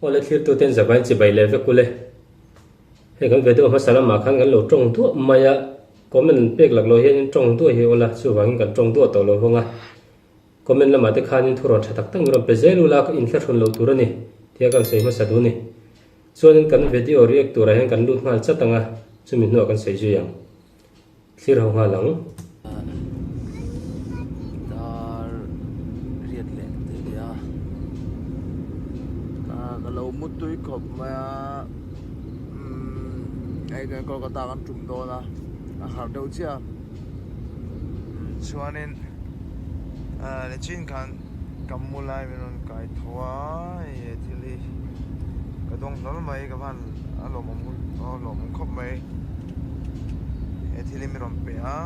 Awle thlirtuten zavain chibai leh vek ule. Hei kan video hmasa lamah khan kan lo tawng duah mai a, comment an pek lak lo hianin tawng duah hi awla, chuvangin kan tawng duah tawh lo vang a. Comment lamah te khanin thu rawn tha tak tak min rawn pe zel ula, ka inthlahrun lo tur a ni tia kan sawi hmasa duh a ni. Chuanin kan video react turah hian kan lut nghal chat ang a, chumi hnuah kan sawi zui ang. Thlir ho nghal ang. Dar riat leh te nia ka lo mu tui khawp mai a umm hei kan Kolkata kan tum dawn a a harh deuh chiah a chuanin ah nichin khan ka mu lai min rawn kai tho a hei he thil hi ka dawng hlawl mai ka van a lawmawm a lawmawm khawp mai. He thil hi mi rawn pe a.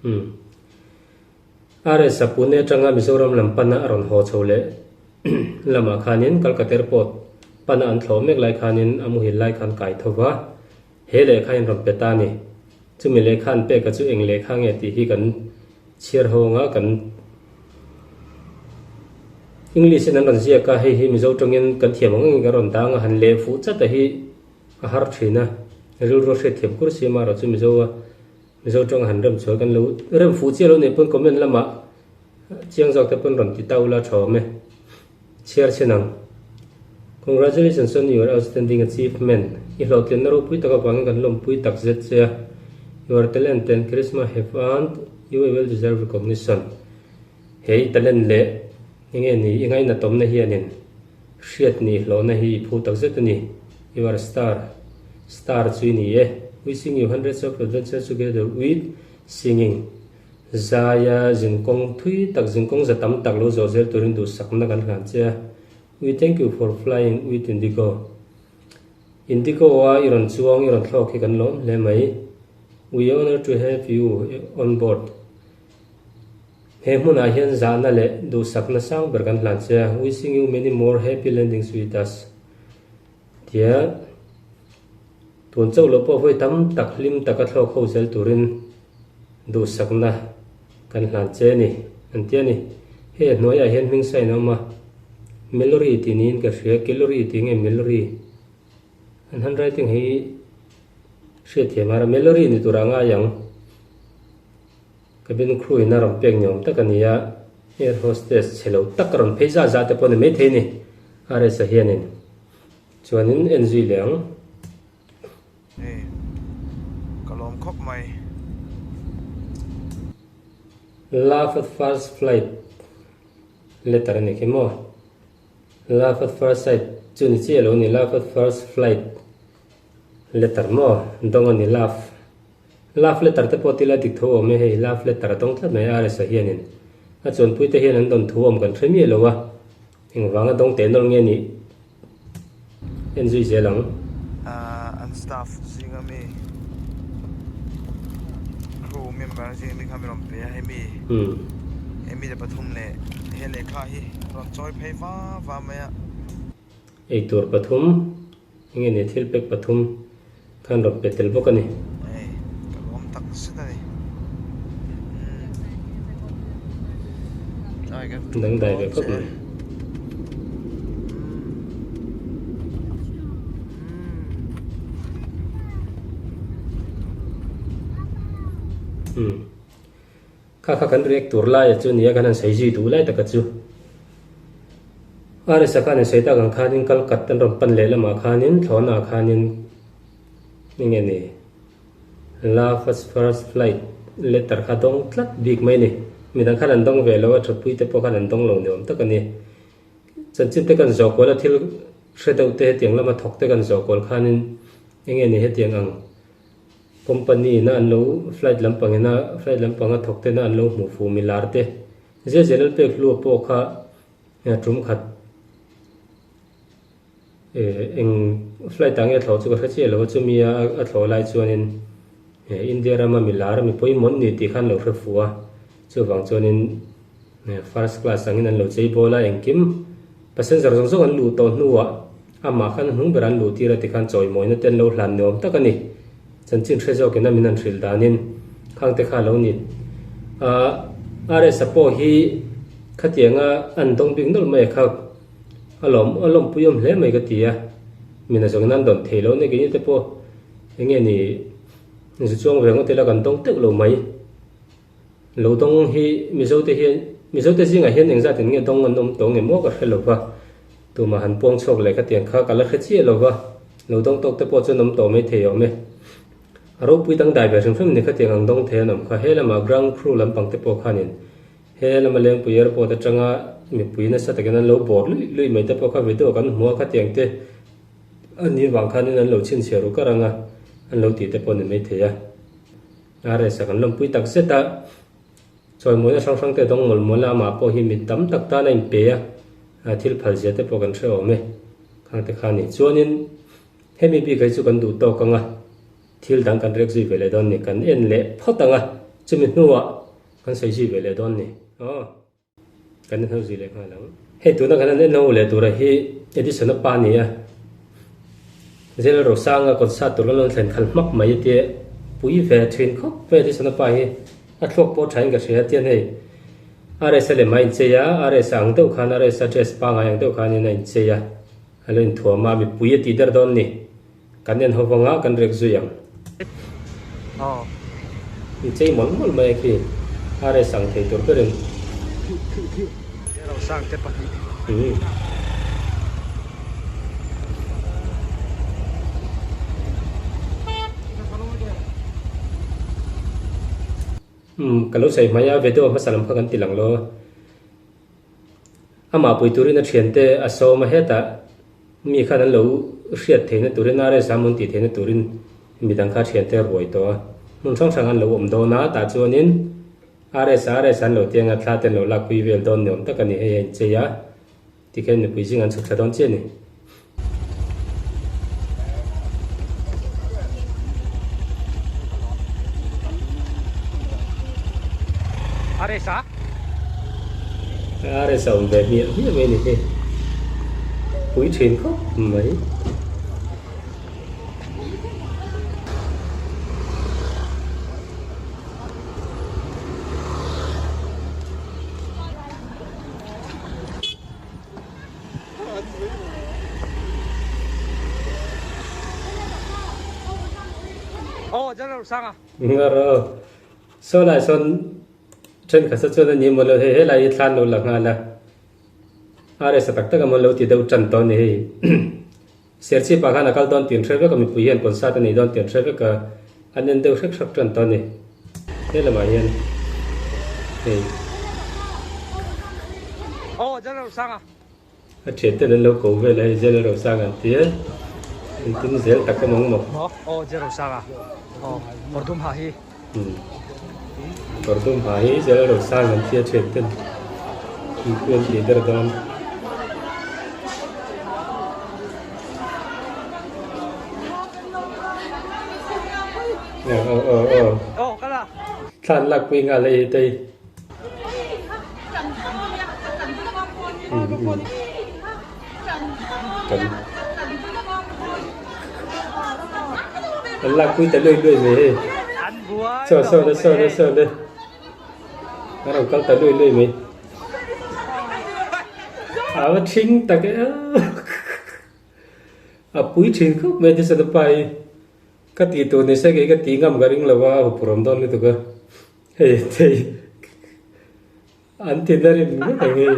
Umm. RS a Pune atanga Mizoram lam pana a rawn haw chho leh lamah khanin Kolkata Airport pana an thlawh mek lai khanin a muhil lai khan kai tho va, he lehkha in rawn pe ta a ni. Chumi lehkha an peka chu eng lehkha nge tih hi kan chhiar ho anga kan English in an rawn ziak a, hei hi Mizo tawngin kan thiam ang angin kan rawn dang a, han leh fuh chat a hi a har thin a, rilru a hriat thiam kur si amaherawh chu Mizo a Mizo tawng a han rem chhuai kan lo rem fuh chiah lo nih pawn comment lamah chiang zawk te pawn rawn ti ta ula tha awm e. Chhiar chhin ang. Congratulations on your outstanding achievement. I hlawhtlinna ropui tak avangin kan lawmpui tak zet che a. Your talent and charisma have earned you a well deserved recognition. He i talent leh enge ni i ngainatawmna hianin hriat ni hlawhna hi i phu tak zet a ni. You are a star. Star chu i ni e. Wishing you hundreds of adventures together with singing. Zaia zinkawng thui tak zinkawng za tam tak lo zawh zel turin duhsakna kan hlan che a. We thank you for flying with Indigo. Indigo a i rawn chuang i rawn thlawk hi kan lawm hle mai. We honour to have you on board. He hmunah hian zahna leh duhsakna sang ber kan hlan che a, Wishing you many more happy landings with us. Tia tun chauh loh pawh vawi tam tak hlim taka thlawk ho zel turin duhsakna kan hlan che a ni, an ti a ni. Hei a hnuaiah hian hming sign a awm a, Mallory tih niin ka hria, Kellory tih nge Mallory? An handwriting hi hriatthiam har a, Mallory ni turah ngai ang. Cabin crew in a rawn pek ni awm tak a ni a, air hostess chhe lo tak a rawn phei zah zah te pawh a ni maithei a ni, RS-a hianin chuanin en zui leh ang. Hei ka lawm khawp mai. Love at first flight letter a ni khi maw? Love at first sight chu ni chiah lo a ni, love at first flight letter maw? Dawng a ni love. Love letter te pawh tila dik tho awm e hei, love letter a dawng tlat mai a RSA hianin a chuanpui te hian an dawn thu awm kan hre miah lo a, engvanga dawng teh nawlh nge nih en zui zel ang. An staff zinga mi crew member zinga mi kha mi rawn pe a hemi hemi te pathum leh he lehkha hi rawn chawi phei va va mai a. Eitur pathum. Enge ni thil pek pathum khan rawn pe tel bawk a ni. Hei ka lawm tak zet a ni. Dangdai ve khawp mai. Umm. Kha kha kan react tur laia chu nia kan han sawi zui duh lai taka chu. RS-a khan in sawi tak ang khanin Kalkat an rawn pan leh lamah khanin thlawhnaah khanin enge ni Love at first flight letter kha dawng tlat bik mai a ni. Midang khan an dawng ve lo a, thutpui te pawh khan an dawng lo ni awm tak a ni. Chanchin te kan zawh kual a thil hre deuh te hetiang lama thawk te kan zawh kual khanin enge ni hetiang ang Company ina an lo flight lampang ina flight lampanga thawk tena an lo hmuh fuh milar te zia zel an pek hlua pawh kha tum khat eh eng flight ah nge thlawh chu ka hre chiah lo a chumi a a thlawh lai chuanin eh India rama milar mi pawimawh an ni tih khan lo hre fuh a chuvang chuanin first class angin an lo chei bawl a engkim passenger zawng zawng an luh tawh hnuah Amah khan hnung ber an luh tir a tikhan chawimawina te an lo hlan ni awm tak a ni. Chanchin hre zawkin a min an hrilh danin khang te kha a lo ni. Ahh RS-a pawh hi khatianga an dawng bik nawlh mai a kha. A lawm a lawmpuiawm hle mai ka ti a, mi na zawngin an dawn thei lo nia keini te pawh eng nge ni zu chuang ve ngawt ila kan dawng teuh lo mai. Lo dawng hi Mizo te hian Mizo te zingah hian engzat in nge dawng an awm tawh nge maw ka hre lo va, tumah han puang chhuak leh khatiang kha ka la hre chiah lo va, lo dawng tawk te pawh chuan awm tawh mai thei awm e. A ropui dangdai ve hrim hrim ni khatiang ang dawng thei an awm kha he lamah ground crew lampang te pawh khanin he lama Lengpui airport atanga mipui nasa takin an lo bawr luih luih mai te pawh kha video kan hmu a khatiang te a ni vang khanin an lo chhinchhiah ru kar anga an lo tih te pawh ni mai thei a. RS a kan lawmpui tak zet a, chawimawina hrang hrang te a dawng mawlh mawlh a, amah pawh hi mi tam tak tan a inpe a, thil phal zia te pawh kan hre awm e, khang te kha a ni. Chuanin hemi bik hi chu kan duh tawk ang a, thil dang kan rek zui ve leh dawn ni, kan en leh phawt ang a, chumi hnuah kan sawi zui ve leh dawn ni. Aw. Kan en ho zui leh nghal ang. Hei tuna kan han en ho leh tura hi Edison-a pa a ni a, Zel Rosanga concert tur kan lo thlen khalh hmak mai a tia pui ve thin khawp mai Edison-a pa hi a thluak pawh thain ka hria a tian hei RS-a lem a inchei a, RS-a ang deuh khan RS-a dress pangngai ang deuh khanin a inchei a, a lo inthuam a, mipui a tih der dawn ni. Kan en ho vanga kan rek zui ang. I chei mawlh mawlh mai a khi. RS ang thei tur berin. Umm ka lo sawi hmai a video hmasa lam kha kan ti lang lo. Amah pui turin a thiante a sawm a hetah. Mi khan an lo hriat theihna turin RS a mun tih theihna turin midang kha thiante a ruai tawh a, hmun hrang hrang an lo awm dawn a, tah chuanin RS a RS an lo tiang a, thla te an lo lakpui vel dawn ni awm tak a ni, hei a inchei a, tikhian mipui zing an chhuk thla dawn chiah a ni. RS a? RS a awm ve hmiah hmiah mai a ni hei. Pui thin khawp mai. Ngaro saw lai sawn thenkhat sa chuan a ni maw lo hei helai hi thlan lo la nghal a RS a tak tak a maw lo ti deuh tan tawh a ni hei Serchhip ah khan a kal dawn tih an hre vek a mipui hian concert a nei dawn tih an hre vek a an en deuh hrek hrek tan tawh a ni he lamah hian hei A thian ten an lo ko vel a hei Zel Rosang an ti a engtin zel tak awm ang maw? Aw Zel Rosanga aw kawr dum ha hi. Kawr dum ha hi Zel Rosang an ti a thian ten mipui an tih der dawn. Aw aw aw aw. Aw kal a. Thla an lakpui nghal hei hi tei. An lakpui ta luai luai mai hei saw saw le saw le saw le a rawn kal ta luai luai mai a va thing tak e a pui thin khawp mai Edison a pa hi ka tih tur ni se kei ka tih ngam ka ring lo va a huphurh awm dawn lutuk a. Hei thei an ti na rim ngawt ang hei.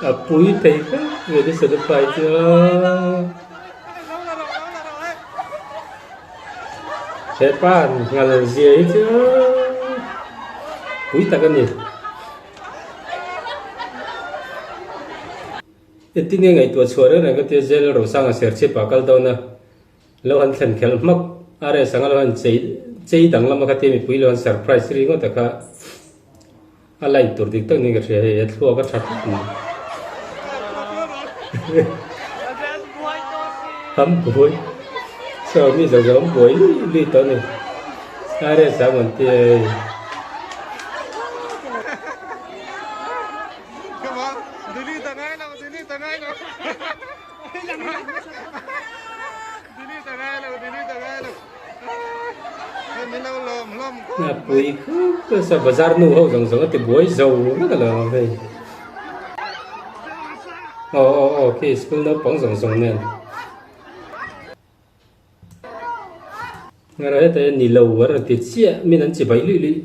A pui thei khawp mai ni Sadupai chu a. He pa han nghal zia hi chu pui tak a ni. Engtin nge ngaihtuah chhuah reng reng ka tia Jail Rosanga Serchhip ah kal dawn a. Lo han thlen khelh hmak a reh sanga lo han chei chei danglam a kha tia mipui lo han surprise ri ngawt a kha a line tur dik tak niin ka hria hei a thluak a tha khawp mai. An buai saw mi zawng zawng an buai lui lui tawh a ni a reh sang an tia hei. A pui khawp a sa bazar nu ho zawng zawng a ti buai zo vek a lo ang hei. Aw aw aw khi school naupang zawng zawng nen. Ngara heta hian ni lo a rawn ti chiah min an chi bai luih luih.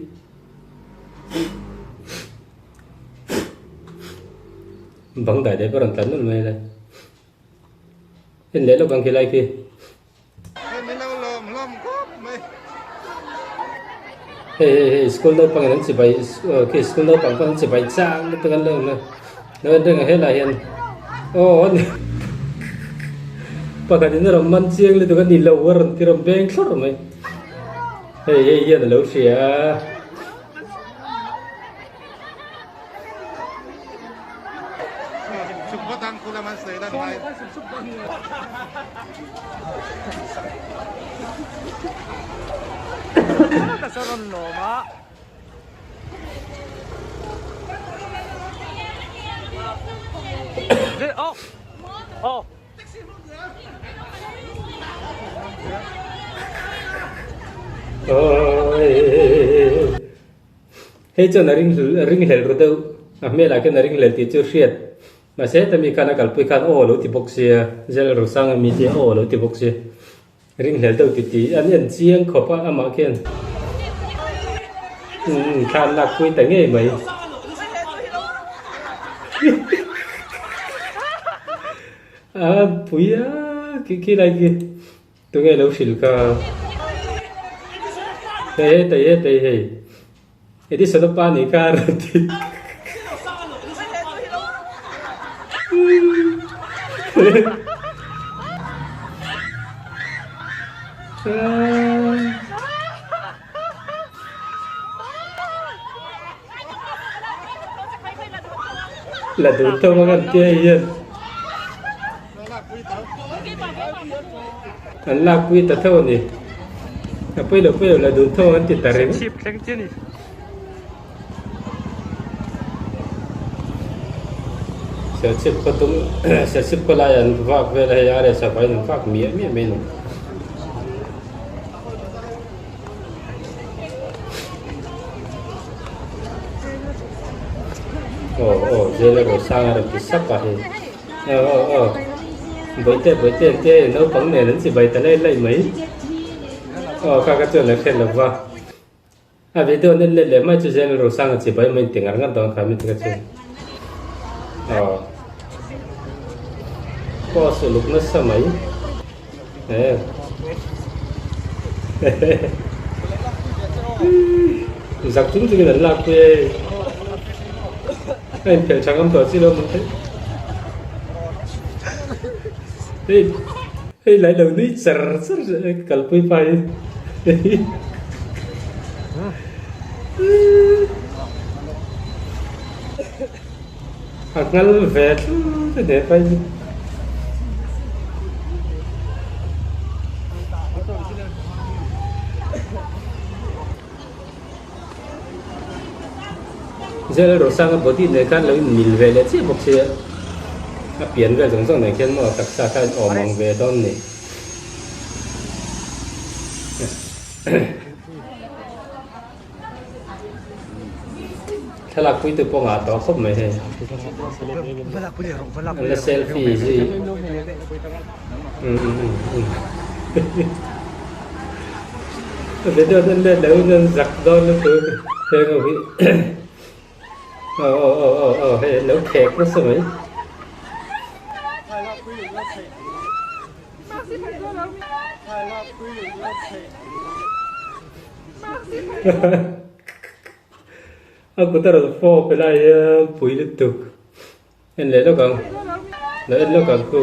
Bang dai dai pawh a rawn tlan nawlh mai a lai. En leh lawk ang khi lai khi. Hei hei hei school naupang in an chibai khi school naupang pawh an chibai chang lutuk an lo awm a lo en reng a helai hian aw ani pakhat in a rawn man chiang lutuk a ni lo a rawn ti rawn beng thlawrh mai hei hei hian a lo hria a. Hei chuan a ring a ring hlel ru deuh a hmelah khian a ring hlel tih chu hriat mahse heta mi khan a kalpui khan aw a lo ti bawk sia zel rosang ami te aw a lo ti bawk sia ring hlel deuh ti tih an en chiang khawp a amah khian umm thla an lak pui ta ngei mai a pui a khi khi lai khi. Tunge lo hrilh ka? Hei hei tei hei tei hei. Edison a pa nih kha a rawn ti. La duh tawk a kan tia hian. An lakpui ta tho a ni. A pawi lo pawi lo la dun tho an ti ta reng. Chhip thleng chiah a ni. Serchhip khaw tum Serchhip khaw lai an vak vel a hei a resa vaiin an vak miah miah mai a ni. Aw aw zela rosanga rawn ti sap a hei. Aw aw aw bawihte bawihte te naupang nen an chibai ta lai lai mai aw kha kha chuan a hre lo va a video an en let leh mai chu zen rosanga chibai mai inti ngar ngar dawn kha mi te kha chuan aw post uluk nasa mai e zak chung chungin an lak pui e a inphelh tha ngam tawh chi lo maw hei hei lai lo nui char char kalpui pa hi A nghal ve tlut a ni phai chu. Zel Rosanga body nen khan lo in mil ve leh chiah bawk sia a pian vel zawng zawng nen khian maw taksa kha a in awm ang ve dawn ni. Thlalak pui tu pawh ngah tawh khawp mai hei. An la selfie zui. Video an let lo in an zak dawn lutuk heng ho hi. Aw aw aw aw aw hei an lo khek nasa mai. A kut a rawn fawp e lai hian pui lutuk en leh lawk ang lo en lawk ang khu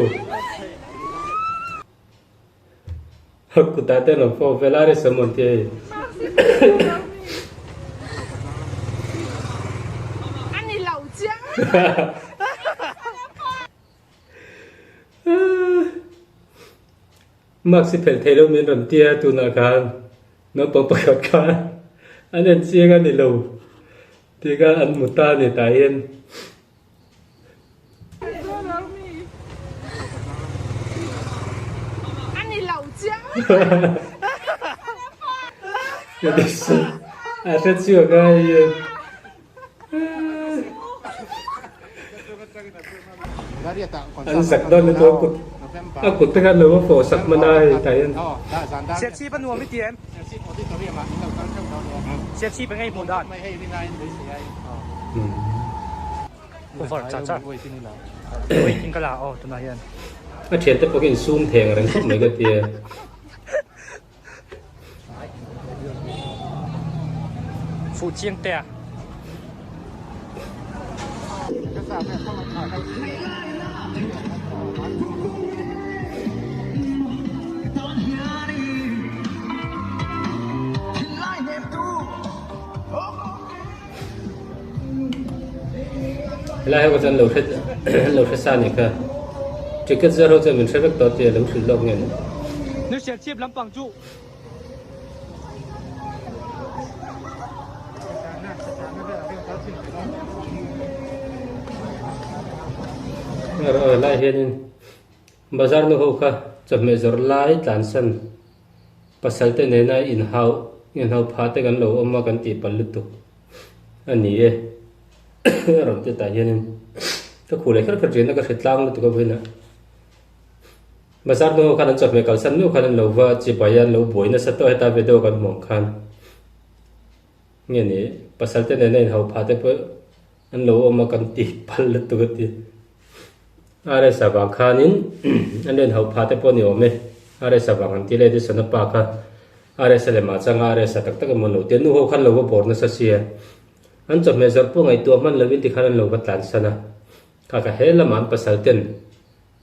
a kutah te an rawn fawp vel a ri sawm an tia hei. Mask hi phelh theih loh min rawn tia tunah khan naupang pakhat khan an en chiang a ni lo tih kha an hmu ta a ni tah hian. A hre chhuak a hei. An zak dawn lutuk a kut a kut te khan lo va fawh sak hman a hei tah hian. Serchhip a nuam i ti em? Serchhip eng nge i hmuh dan? Over char char. Waiting ka la aw tunah hian. A thiante pawh khi insum theng reng khawp mai ka tia. Fuh chiang te a. Helai ho chuan lo hre lo hre sa nih kha ticket zar ho chuan min hre vek tawh tih a lo hrilh lawk nge ni. Ni hriat chip lampang chu. Helai hianin bazar nu ho kha chawhmeh zawrh lai tlansan pasal te nena inhau inhau phah te kan lo awm a kan tih palh lutuk a ni e a rawn ti tah hianin ka khuh leh kher kher thin a ka hre tlang lutuk a vawiinah. Bazar hnu ho khan an chawhmeh kalsan meuh khan an lo va chibai a, an lo buai nasa tawh a heta video kan hmuh ang khan nge ni pasal te nena inhau phah te pawh an lo awm a kan ti palh lutuk a ti. RS avang khanin an lo inhau phah te pawh a ni awm e, RS avang an ti leh Edison-a pa kha RS a lem ah changa RS a tak tak emaw an lo ti a, nu ho khan lo va bawr nasa sia an chawhmeh zawrh pawh ngaihtuah hman lovin tikhan an lo va tlansan a, kha kha he lamah an pasal ten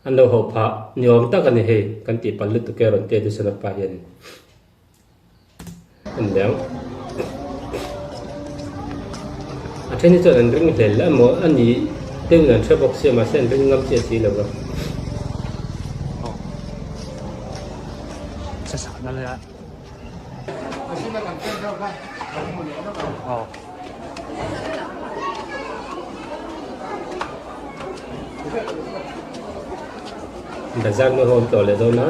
An lo hauh phah ni awm tak a ni hei, kan tih palh lutuk e rawn ti a Edison-a pa hian an leng. A then hi chuan an ring hlel emaw a ni deuhin an hre bawk sia mahse an ring ngam chiah si lo va. Bazar na hawn tawh leh dawn a.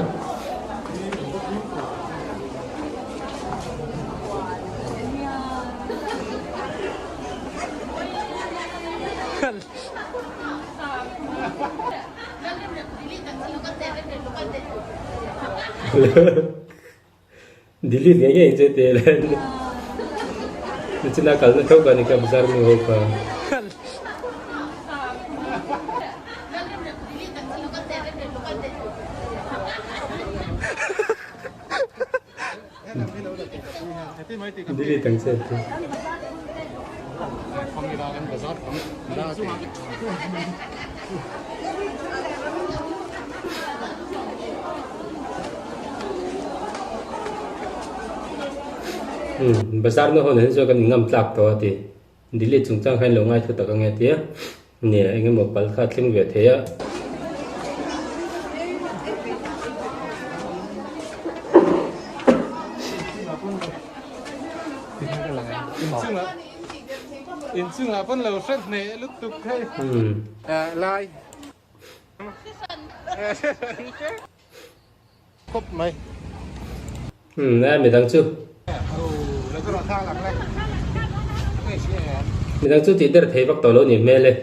Delete ngei ngei che te le nichina kalna theuh ka ni kha bazar mi ho kha. Delete ang che te. Umm bazar na hawn ah hian chuan kan inngam tlak tawh a ti. Delete chungchang kha in lo ngaithla tak ang e tia nia eng emaw palh kha a thleng ve thei a. Inchungah pawn lo hre hneh lutuk hei. Lai. Khawp mai. Umm a midang chu. Midang chu tih der thei vak tawh lo ni hmel e.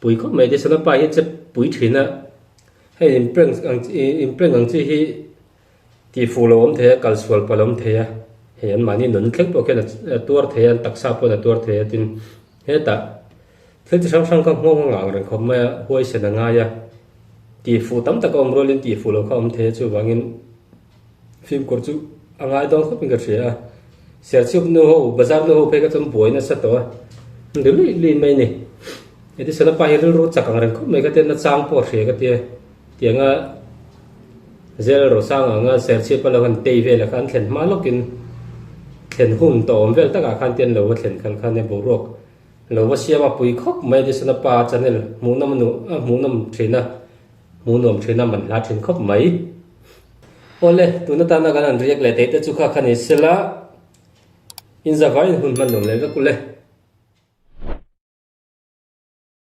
Pui khawp mai Edison a pa hi che pui thin a. Hei in prank ang in prank ang chi hi tih fuh lo awm thei a kal sual palh awm thei a. Hei an mahni nun thleng pawh khian a tuar thei a an taksa pawhin a tuar thei a tin hetah Thil chi hrang hrang kha nghawng a ngah ang reng khawp mai a, huaisen a ngai a, tihfuh tam tak a awm rualin tihfuh loh kha a awm thei a, chuvangin fimkhur chu a ngai dawn khawpin ka hria a. Serchhip nu ho, bazar nu ho phei kha chuan buai nasa tawh a, an ri luih luih mai a ni. Edison a pa hi rilru chak ang reng khawp mai kha tia nachang pawh a hria ka tia, tianga Zel Rosang anga Serchhip a lo han tei velah khan thlen hma lawkin thlen hun tawh awm vel takah khan tian lo va thlen khalh khan e boruak Lo va siam a pui khawp mai Edison a pa channel hmuhnawm nu a hmuhnawm thin a hmuh nuam thin a man hla thin khawp mai. Awle tun atana kan han riak leh theih te chu kha kha ni sela in zavaiin hun hman nuam leh vek ule.